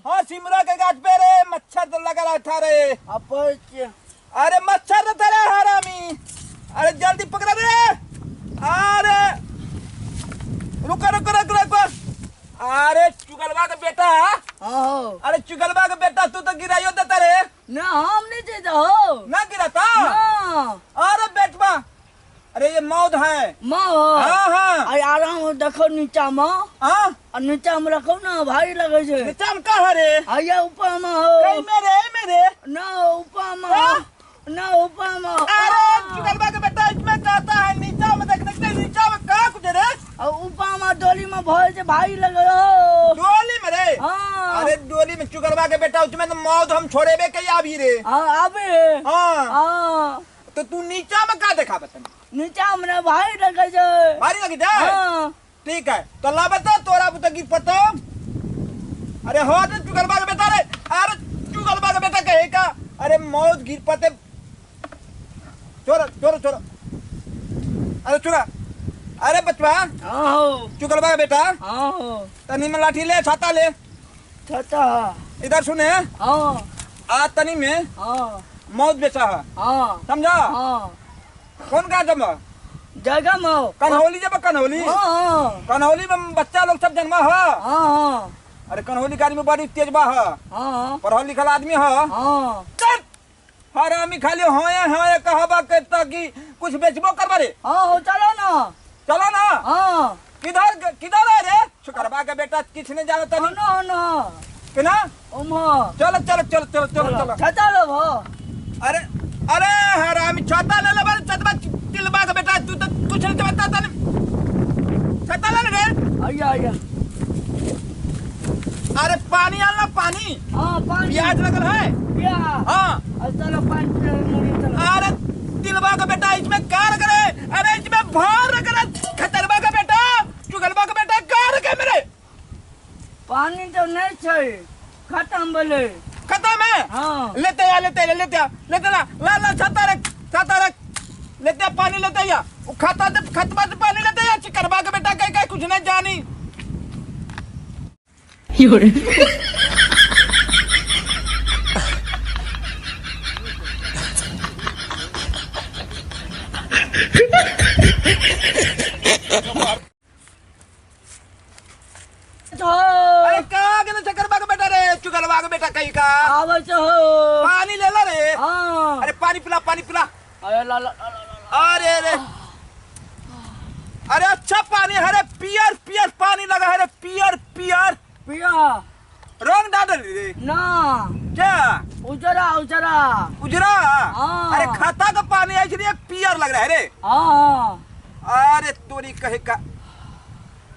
हाँ सिमरा के गाछ पे रे मच्छर तो लगा रहा था रे। अरे मच्छर तो रे हरामी। अरे जल्दी पकड़ा रे। अरे रुको रुको रुको रुको। अरे चुगलवा के बेटा। अरे चुगलवा के बेटा तू तो गिराइयो देता रे। ना हम नहीं देता हो। ना गिराता ना। अरे बेटवा अरे ये मौत है। मौत। हाँ हाँ। अरे आराम देखो नीचा में। हाँ नीचा में रखो ना भाई लगे छे। नीचा में का है रे? आया ऊपर में हो। कहीं मेरे मेरे ना ऊपर में ना ऊपर में। अरे चुगलवा के बेटा इसमें कहता है नीचा में देख देखते नीचा में का कुछ रे? और ऊपर में डोली में भर से भाई लगे हो। डोली में रे? हाँ। अरे डोली में चुगलवा के बेटा उसमें तो मौत हम छोड़ेबे के आबी रे। हाँ आबे। हाँ हाँ। तो तू नीचा में का देखा बतन? नीचा में भाई लगे छे। भारी लगे जाए? हाँ। ठीक है तो ला बता तोरा बुता गिर पड़ता। अरे हो तो चुगलवा के बेटा रे। अरे चुगलवा के बेटा कहे का अरे मौत गिर पड़ते। छोरो छोरो छोरो। अरे चुरा। अरे बचवा। हाँ चुगलवा के बेटा। हाँ तनी में लाठी ले छाता ले। छाता इधर सुने। हाँ आ तनी में हाँ मौत बेचा है। हाँ समझा? हाँ कौन का जमा? जगह में कन्हौली जब कन्हौली। हाँ कन्हौली में बच्चा लोग सब जन्मा है। हाँ अरे कन्हौली का आदमी बड़ी तेज बा है। हाँ पढ़ल लिखल आदमी है। हाँ हरामी खाली होए होए कहबा के ताकि कुछ बेचबो करबा रे। हाँ हो चलो ना। चलो ना। हाँ किधर किधर है रे शुक्रबा के बेटा किछ नहीं जानता नहीं। ना ना किना ओमा चलो चलो चलो चलो चलो चलो छाता लो भो। अरे अरे हरामी छाता ले ले बे छतवा तिलबा के बेटा तू तो कुछ नहीं बताता नहीं। छाता ले रे। आया आया। अरे पानी आना पानी। हाँ पानी प्याज लगल है। प्याज हाँ चलो पानी चलो। अरे तिलबा का बेटा इसमें कार करे। अरे इसमें भार करे खतरबा का बेटा चुगलबा का बेटा कार के मेरे पानी तो नहीं छे खत्म बोले खत्म है। हाँ लेते आ लेते ले लेते आ लेते ला ला ला छाता रख छाता रख लेते आ पानी लेते आ वो खाता से खतमा से पानी लेते आ चिकरबा का बेटा कहीं कहीं कुछ नहीं जानी। अरे का के चक्कर के बेटा रे चुगलवा के बेटा कहीं का आवे छो पानी ले ला रे। हाँ अरे पानी पिला पानी पिला। अरे ला ला अरे अरे अरे अच्छा पानी है रे पियर पियर पानी लगा है रे पियर पियर पिया रंग डाल रे ना क्या उजरा उजरा उजरा। हाँ। अरे खाता का पानी है इसलिए पियर लग रहा है रे। हाँ अरे तोरी कहे का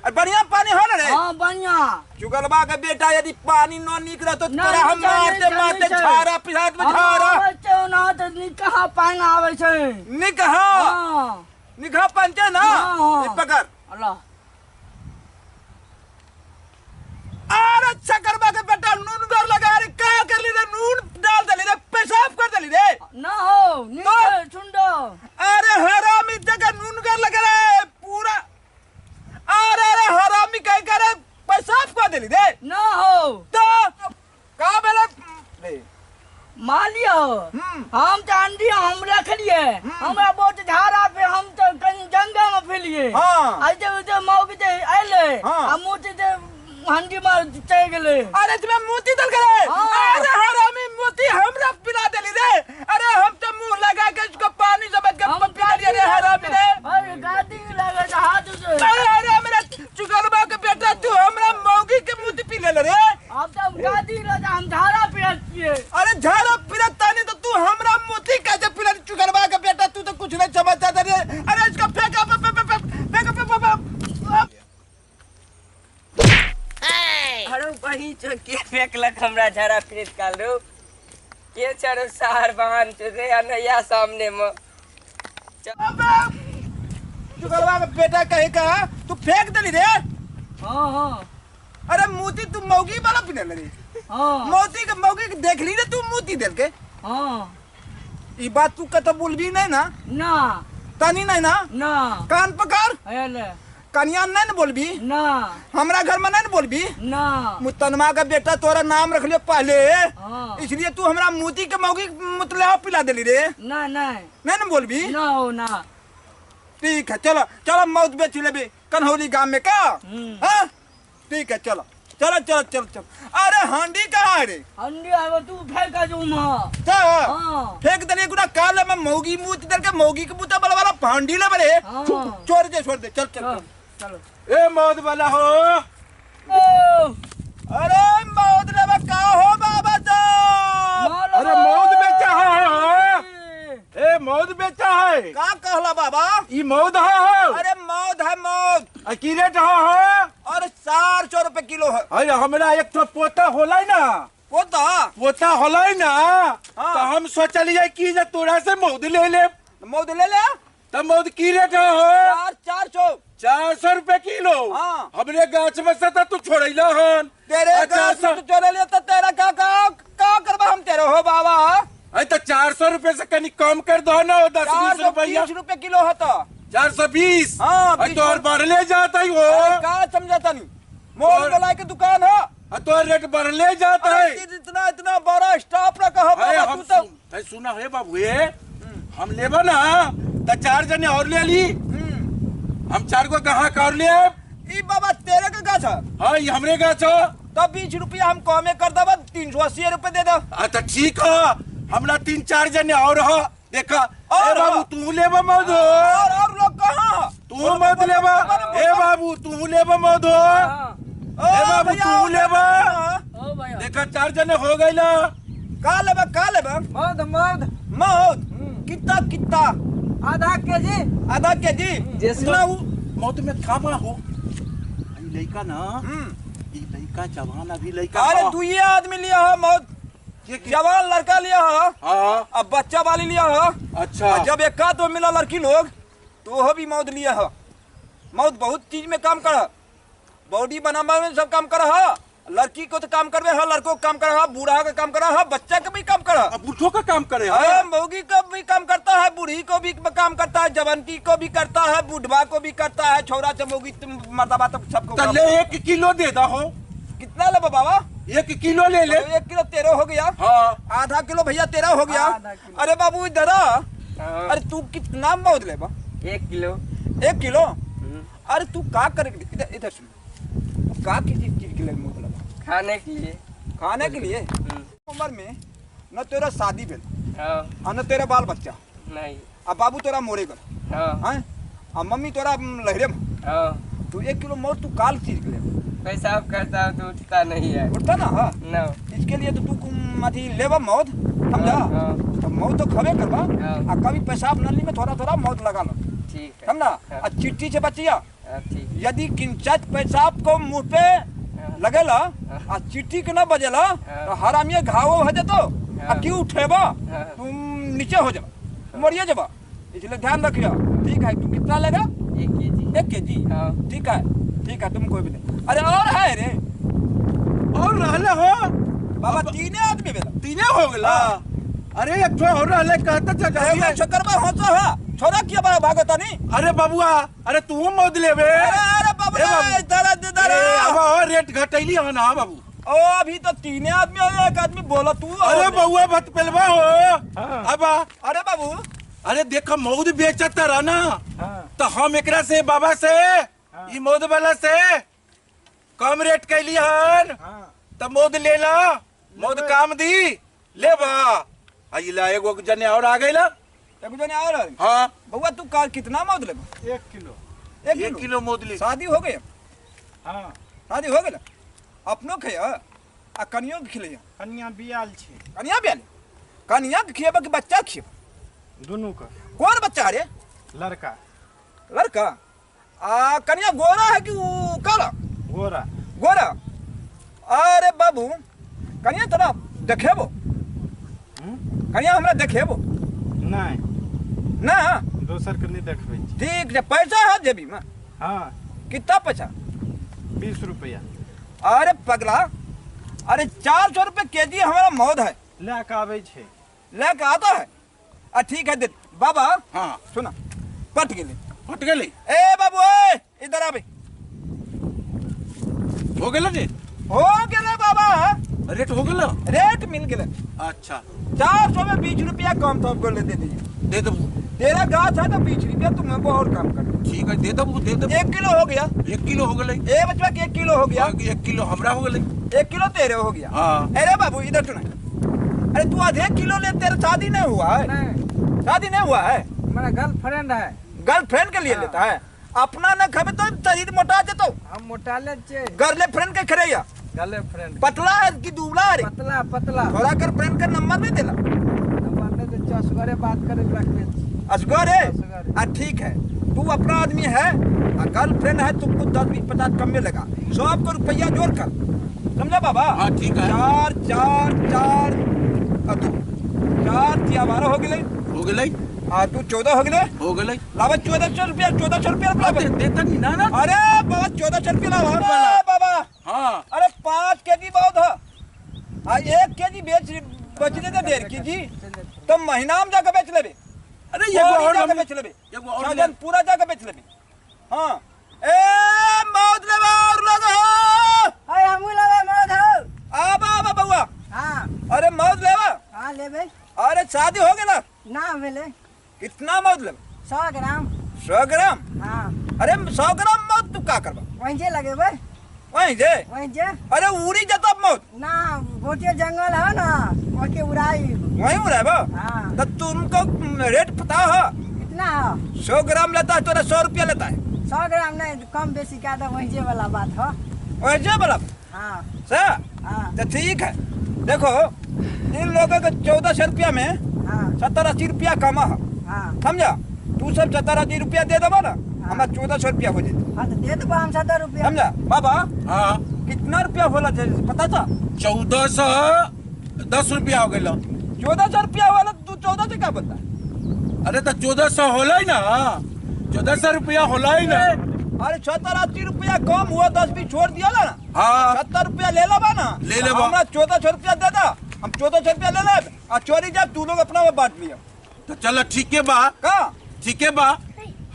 अरे बढ़िया पानी हो ना रे। हाँ बढ़िया। चुगलबा के बेटा यदि पानी न निकला तो तोरा हम मारते मारते झारा पिसात में झारा। बच्चे ना तो निकहा पानी आवे छे। निकहा हाँ निकहा पंचे ना। हाँ। ये पकड़। अल्लाह। अरे चकरबा के बेटा नून घर लगा रे का कर ली रे नून डाल दली रे पेशाब कर दली रे ना हो निकल सुंदो। अरे हरामी जगह नून घर लगा रे पूरा। अरे अरे हरामी कह करे पेशाब कर दली रे ना हो तो का बेला रे मालियो हम जान दिए हम रख लिए हमरा बहुत झाड़ा पे हम तो कहीं जंगल में फैलिए। हां आइते उते मौके ते आइले आ मोती ते हंडी मार चल गेले। अरे तुम्हें मोती दल गए। अरे हरामी मोती हमरा पिला देली रे। अरे हम तो मुंह लगा के इसको पानी समझ के पिला दिया रे हरामी रे। अरे गादी लगे हाथ से। अरे अरे मेरा चुगलबा के बेटा तू हमरा मौगी के मोती पी ले रे। अब तो गादी लगे हम झाड़ा पियत छिए। अरे झाड़ा पियत तानी तो तू हमरा मोती कैसे पिला चुगलबा के बेटा तू तो कुछ नहीं समझता रे। अरे इसको फेंका फेंका फेंका। अरे वही जो के फेंकलक हमरा झाड़ा फिरत काल रो के चरो शहर बहान रे अनैया सामने में। चुगलवा के बेटा कहे का तू फेंक देली रे। हां हां। अरे मोती तू मौगी वाला पीने लगी। हां मोती के मौगी के देख ली रे तू मोती देल के। हां ई बात तू कत बोलबी नहीं ना ना तनी नहीं ना ना कान पकड़ अरे ले कनिया नहीं न बोलबी? ना। हमरा घर में नहीं न बोलबी? ना। मुतनमा का बेटा तोरा नाम रख लियो पहले। हाँ। इसलिए तू हमरा मोती के मौगी मुतला पिला देली रे। ना नहीं। नहीं न बोलबी? ना हो ना। ठीक है चलो चलो मौत बेच लेबे कन्हौली गांव में का। हाँ ठीक है चलो चलो चलो चलो चलो। अरे हांडी कहाँ है रे? हांडी आवे तू फेंक जो मां। हाँ फेंक दे गुना काल में मौगी मुंह दर के मौगी के मुंह बल वाला हांडी ले बरे। छोड़ दे छोड़ दे चल चल चलो। ए मौत वाला हो। अरे मौत लेबे का हो बाबा साहब? अरे मौत बेचा है। ए मौत बेचा है का कहला बाबा? ई मौत है हो। अरे मौत है मौत। आ की रेट हो हो? और 400 रुपए किलो है। अरे हमरा एक ठो पोता होला ना। पोता? पोता होला ना। हाँ। तो हम सोचलिए कि जे तोरा से मौत ले ले। मौत ले ले? तो मौत की रेट हो? 400। 400 रुपए किलो। हाँ। हमरे गाछ में से तो तू छोड़ैला हन। तेरे गाछ में छोड़ैले तो तेरा का का का करबा हम तेरे हो बाबा? अरे तो 400 रुपए से कनी कम कर दो ना, 10-20 रुपया। 420 रुपए किलो है तो 420। हाँ, अरे तो और बढ़ले जाता ही हो। का समझाता नहीं, मोल वाला की दुकान है तो रेट बढ़ले जाता है। इतना इतना बड़ा स्टाफ रखा है बाबा तू तो। अरे सुना है बाबू, ये हम लेबो ना तो 4 जने और ले ली। हम 4 गो ग्राहक और ले। ई बाबा तेरे के गाछ है? हाँ ये हमरे गाछ है। तो 20 रुपया हम कमे कर देबा, 380 रुपए दे दो। अच्छा ठीक है, हमरा 3-4 जने और हो देखा। और बाबू तू लेबा मौध? और लोग कहां? तू मौध लेबा? ए बाबू तू लेबा मौध? ए बाबू तू लेबा? ओ भैया देखा 4 जने हो गइला। का लेबा का लेबा? मौध मौध मौध। कितना कितना? आधा केजी। आधा केजी जितना मौध में खामा हो। ई लइका ना, ई लइका जवान अभी लइका। अरे दुई आदमी लिया है मौध, जवान लड़का लिया है। हाँ। अब बच्चा वाली लिया है। अच्छा। जब एक तो मिला लड़की लोग तो वो भी मौत लिया है। मौत बहुत चीज में काम कर, बॉडी बनाने में सब काम कर है। लड़की को तो काम करवे है, लड़को को काम कर है, बूढ़ा का काम कर है, बच्चा का भी काम कर है, बूढ़ों का काम करे है, मौगी का भी काम करता है, बूढ़ी को भी काम करता है, जवानकी को भी करता है, बुढ़वा को भी करता है, छोरा चमोगी मर्दाबा तो सबको। ले 1 किलो दे दो। कितना ले बाबा? 1 किलो ले ले। 1 किलो 13 हो गया। हाँ। आधा किलो भैया 13 हो गया। अरे बाबू इधर आ। अरे तू कितना मौत ले बा? 1 किलो। 1 किलो? अरे तू का कर, इधर इधर सुन, तू का किसी चीज के लिए मौत लगा? खाने के लिए। खाने के लिए? उम्र में न तेरा शादी भेल। हाँ। न तेरा बाल बच्चा। नहीं। अब बाबू तोरा मोरे गल। हाँ। अब मम्मी तोरा लहरे में। हाँ। तू 1 किलो मौत तू काल चीज के लिए? पेशाब करता हूँ तो उठता नहीं है। उठता ना? हाँ। नो। इसके लिए तो तू अथी लेबा मौत, समझा? तो मौत तो खबे करबा। आ कभी पेशाब नली में थोड़ा थोड़ा मौत लगा लो। ठीक है, समझा? आ चिट्ठी से बचिया। ठीक। यदि किंचत पेशाब को मुंह पे लगेला आ चिट्ठी के न बजेला तो हरामिया घाव हो जतो। आ क्यों उठेबा तुम नीचे हो जाबा, मरिए जाबा। इसलिए ध्यान रखियो। ठीक है। तू कितना लेगा? 1 केजी। 1 केजी? ठीक है ठीक है, तुम कोई भी नहीं। अरे और है रे? और रहले हो बाबा, 3 आदमी भेला। 3 हो गेला? अरे एक ठो और रहले कहता चल जा। चक्कर में होतो है छोरा किया बा भागता नहीं। अरे बाबूआ, अरे तू मौत लेबे। अरे अरे बाबू इधर इधर। अब और रेट घटैली हो ना बाबू? ओ अभी तो 3 आदमी हो, एक आदमी बोला तू। अरे बउआ भत पेलवा हो। अब अरे बाबू, अरे देखो मौत बेचत रह ना। तो हम एकरा से बाबा से ई मौत वाला से कम रेट कैली हन। तो मौत ले ला, मौत काम दी ले बा। आई ला एगो जने और आ गइला। एगो जने और? हाँ। बउआ तू का कितना मौत लेबा? 1 किलो। 1 किलो मौत ले। शादी हो गई? हाँ शादी हो गेल। अपनो खैया आ कनियो के खिलैया? कनिया बियाल छै। कनिया बियाल? कनिया के खिएबा कि बच्चा खिएबा? दुनू के। कौन बच्चा रे? लड़का। लड़का? आ कनिया गोरा है कि वो काला? गोरा। गोरा? अरे बाबू कनिया तोरा देखेबो? कनिया हमरा देखेबो? नहीं ना, दोसर के नहीं देखबै। ठीक है। पैसा है जेबी में? हाँ। कितना पैसा? 20 रुपया। अरे पगला, अरे 400 रुपये केजी हमारा मौत है। ले के आबै छै। ले के आता है? आ ठीक है दे बाबा। हाँ सुना, पट गेली। फट गेली? ए बाबू ए इधर आबे। हो गेल रेट? हो गेल बाबा, रेट हो गेल, रेट मिल गेल। अच्छा 400 में 20 रुपया कम तो हमको ले दे दीजिए। दे दबू, तेरा गाछ है तो 20 रुपया तुमको और कम कर। ठीक है दे दबू, दे दबू। 1 किलो हो गया, 1 किलो हो गेलै। ए बचवा के 1 किलो हो गया, 1 किलो हमरा हो गेलै, 1 किलो तेरे हो गया। हाँ। अरे बाबू इधर सुन, अरे तू आधे किलो ले, तेरा शादी नहीं हुआ है? नहीं। शादी नहीं हुआ है? मेरा गर्लफ्रेंड है। गर्लफ्रेंड के लिए लेता है? अपना न खाबे तो शरीर मोटा जतो। हम मोटा ले छे। गर्लफ्रेंड के खरेया? गर्लफ्रेंड। पतला है कि दुबला है? पतला पतला। थोड़ा कर फ्रेंड का नंबर नहीं देला? नंबर नहीं दे, असगरे बात करे रखबे। असगरे? आ ठीक है, तू अपना आदमी है आ गर्लफ्रेंड है, तुमको 10 20 50 कम में लगा, 100 को रुपया जोड़ कर, समझा बाबा? हाँ ठीक है। 4 4 4 2 4 4 12 हो गेलै, हो गेलै। आ तू 14 हो गेलै, हो गेलै। लावा 1400 रुपया, 1400 रुपया लावा। देता नहीं ना ना। अरे बाबा 1400 रुपया लावा बाबा। हाँ। अरे 5 केजी बहुत है, आ 1 केजी बेच बच दे तो 1.5 केजी तो महीना में जाकर बेच लेबे। अरे एगो और जाकर बेच लेबे, एगो और साजन पूरा जाकर बेच लेबे। हाँ ए मौत लेबा और लगा। अरे हमू लेबे मौत हो। आबा आबा बउआ। हां अरे मौत लेबा? हां लेबे। अरे शादी हो गेला? ना भेले। कितना मौत लेबे? 100 ग्राम। 100 ग्राम? हां। अरे 100 ग्राम मौत तू का करबा? वहीं जे लगेबे। वहीं जे? वहीं जे। अरे उड़ी जतब मौत। ना गोटे जंगल है ना, ओके उड़ाई। वहीं उड़ाबा? हां। तो तुमको रेट पता है? कितना है? 100 ग्राम लेता है तोरा 100 रुपया लेता है। 100 ग्राम नहीं, कम बेसी का दो, वहीं जे वाला बात हो। वहीं जे वाला? हाँ। सर? हाँ। तो ठीक है, देखो इन लोगों को 1400 रुपया में हाँ 70-80 रुपया कमा है। हाँ। समझा? तू सब 70-80 रुपया दे दबा ना, हमारा 1400 रुपया हो जाए। हाँ तो दे दबा हम 70 रुपया। समझा बाबा? हाँ। कितना रुपया होला पता था? 1410 रुपया हो गया। 1400 रुपया होला, तू 1400 क्या बोलता? अरे तो 1400 होला ही ना, 1400 रुपया होला ही ना। अरे 70-80 रुपया कम हुआ, 10-20 छोड़ दिया ना। हाँ। 70 रुपया ले लेबा ना, ले लेबा। हमरा 1400 रुपया दे दा, हम 1400 रुपया ले लेब आ चोरी जब तू लोग अपना में बांट लिया। तो चलो ठीक है बा, का ठीक है बा,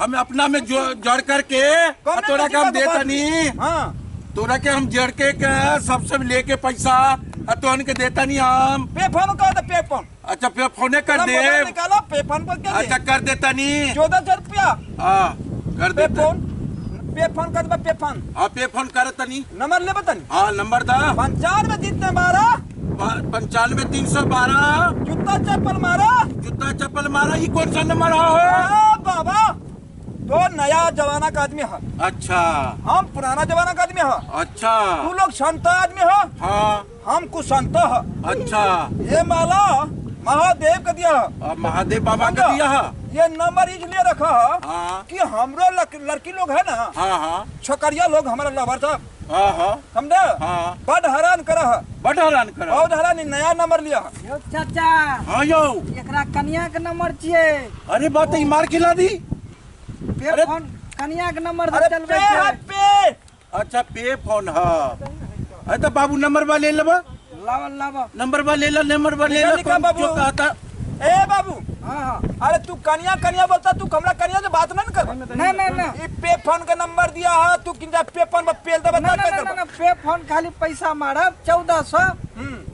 हम अपना में जोड़ करके तोरा के हम देता नहीं। हाँ। तोरा के हम जड़ के सब लेके पैसा तोहन के देता नहीं हम। पे फोन कर दे, पे फोन। अच्छा पे फोने कर दे, निकालो पे फोन पर कर। अच्छा कर देता नहीं 1400 रुपया। हां कर दे फोन, पे फोन कर दे, पे फोन। हां पे फोन कर तनी। नंबर ले बतनी। हां नंबर दा। 95 जितने 12 95 312 जूता चप्पल मारा, जूता चप्पल मारा। ये कौन सा नंबर है बाबा? तो नया जमाना का आदमी है। अच्छा। हम पुराना जमाना का आदमी है। अच्छा। तू लोग संत आदमी हो। हाँ। हम कुछ संत हो। अच्छा। ये माला महादेव का दिया है। महादेव बाबा का दिया है। ये नंबर इसलिए रखा है हाँ। कि हमरो लड़की लोग है ना, हाँ हाँ, छोकरिया लोग हमारा लवर साहब, हाँ हाँ, समझे? हाँ। बड़ हैरान करा है, बड़ हैरान करा, बहुत हैरान। नया नंबर लिया है। यो चाचा। हाँ यो एकरा कन्या के नंबर छिए। अरे बात है मार खिला दी। पे फोन कन्या के नंबर से चलबे छै। पे अच्छा पे फोन है। अरे तो बाबू नंबर बा ले लेबा, लावा लावा नंबर बा ले ला, नंबर बा ले ला बाबू। जो कहता ए बाबू। हां हां। अरे तू कन्या कन्या बोलता, तू हमरा कन्या से बात नहीं कर। नहीं नहीं नहीं, ई पे फोन का नंबर दिया है, तू किंजा पे फोन पर पेल दे बता। ना ना ना, पे फोन खाली पैसा मारब 1400।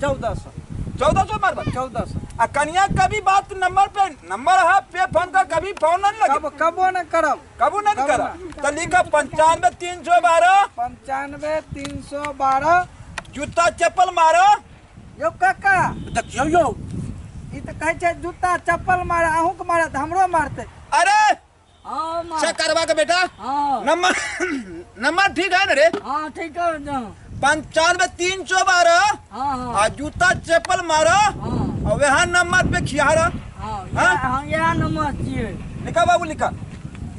1400 1400 मारब 1400। आ कन्या कभी बात नंबर पे नंबर है पे फोन का कभी फोन नहीं लगे, कब कबो न करब, कबो नहीं करब। तो लिखा 95 312 95 312 जूता चप्पल मारो। यो काका देखियो यो ई त कहै छै जूता चप्पल मार, अहूं के मारत हमरो मारते। अरे हां मार करवा के बेटा। हां नंबर नंबर ठीक है ना रे? हां ठीक है। 95 312 हां हां आ जूता चप्पल मारो। हां और वहां नंबर पे खियारा। हां हां यह नंबर छिए। लिखा बाबू लिखा,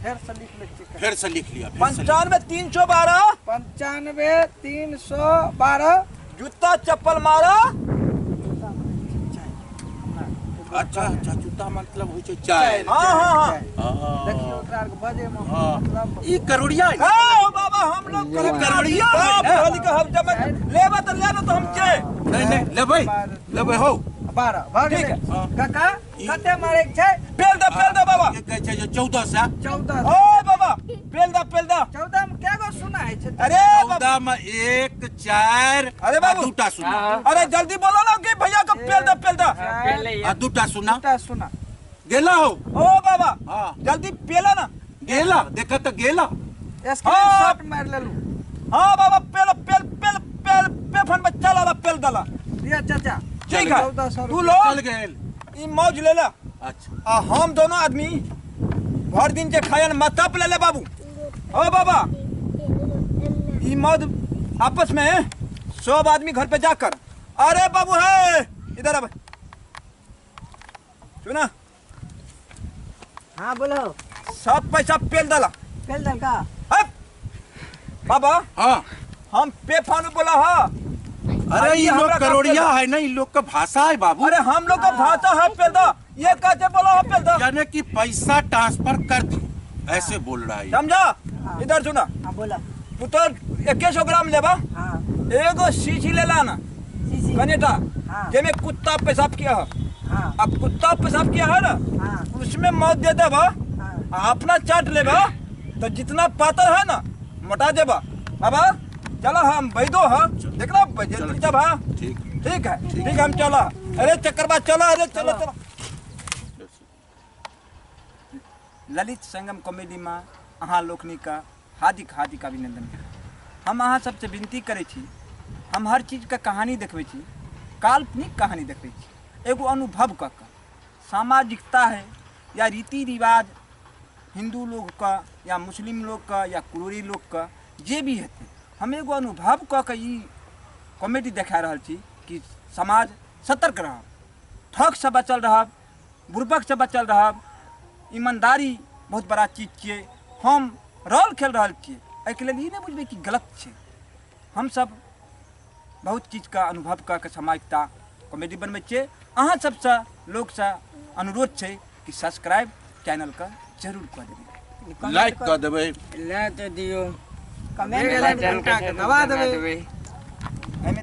फिर से लिख ले, फिर से लिख लिया। 95 312 95 312 जूता चप्पल मारो। अच्छा अच्छा जूता मतलब होइ छै चाय। हां हां हां देखियो ओकरा के बजे में मतलब ई करोड़िया है। हां बाबा हम लोग करोड़िया बाप होली के हम जमा लेबा त ले तो हम चे नहीं नहीं लेबै लेबै हो। 12 भऽ ठीक गेलै। है। काका कते मारे के छै? पेल दा, पेल दा बाबा। के कहै छै जे 14 सए। 14। ओ बाबा पेल दा, पेल दा। 14 में कै गो सुना है छै? अरे बाबा। 14 में 1 4 अरे बाबू। 2टा सुना। अरे जल्दी बोलो ना कि भैया को पेल दा, पेल दा। पेल आ 2टा सुना। 2टा सुना। गेला हो। ओ बाबा। हाँ। जल्दी पेला ना। गेला, देखा तो गेला। स्क्रीनशॉट मार लेलू। हाँ बाबा पेल पेल पेल पेल पे फन बच्चा लाला पेल दला। दिया चाचा। ठीक है। 1400 तू लो। चल गेल। ई मौज ले ला। अच्छा। आ हम दोनों आदमी भर दिन के खायन माथा पे ले ले बाबू। ओ बाबा ई मौज आपस में सब आदमी घर पे जाकर। अरे बाबू है इधर अब सुना। हाँ बोलो। सब पैसा पेल दला। पेल दल का? बाबा। हाँ। हम पे फोन बोला हा। अरे ये लोग करोड़िया है ना, इन लोग का भाषा है बाबू। अरे हम लोग का भाषा है पेल दा। ये कैसे बोला है पेल दा? यानी कि पैसा ट्रांसफर कर दी ऐसे बोल रहा है, समझा? इधर सुना। हाँ बोला। तू तो 2100 ग्राम लेबा। हाँ। एगो शीशी ले लाना। कनेटा। हाँ। जेमे कुत्ता पेशाब किया है। हाँ। अब कुत्ता पेशाब किया है ना, हाँ। उसमें मौत दे देबा। हाँ। अपना चाट लेबा तो जितना पातर है ना मोटा देबा। बाबा चलो हम बैदो हा देखना जल्दी जब हा। ठीक ठीक है, ठीक है हम चला। अरे चक्कर बाद चलो, अरे चलो चलो। ललित संगम कॉमेडी में अहाँ लोकनि का हार्दिक हार्दिक अभिनंदन। हम अहाँ सबसे विनती करै छी, हम हर चीज का कहानी देखबै छी, काल्पनिक कहानी देखबै छी, एगो अनुभव कऽ कऽ। सामाजिकता है या रीति रिवाज हिंदू लोग का या मुस्लिम लोग का या कुरोरी लोग का जे भी हेतै, हम एगो अनुभव कऽ के ई कॉमेडी देखा रहल छी कि समाज सतर्क रहब, ठगसँ बचल रहब, बुड़बकसँ बचल रहब। ईमानदारी बहुत बड़ा चीज छियै। हम रोल खेल रहल छियै, एहिके लेल ई नहि बुझबै कि गलत छै। हमसब बहुत चीजके अनुभव कऽ के सामाजिकता कॉमेडी बनबै छियै। अहाँ सबसँ लोकसँ अनुरोध छै कि सब्सक्राइब चैनलके जरूर कऽ देबै, लाइक कऽ देबै, ला तो दियो, कमेंट घंटा के दबा देबै।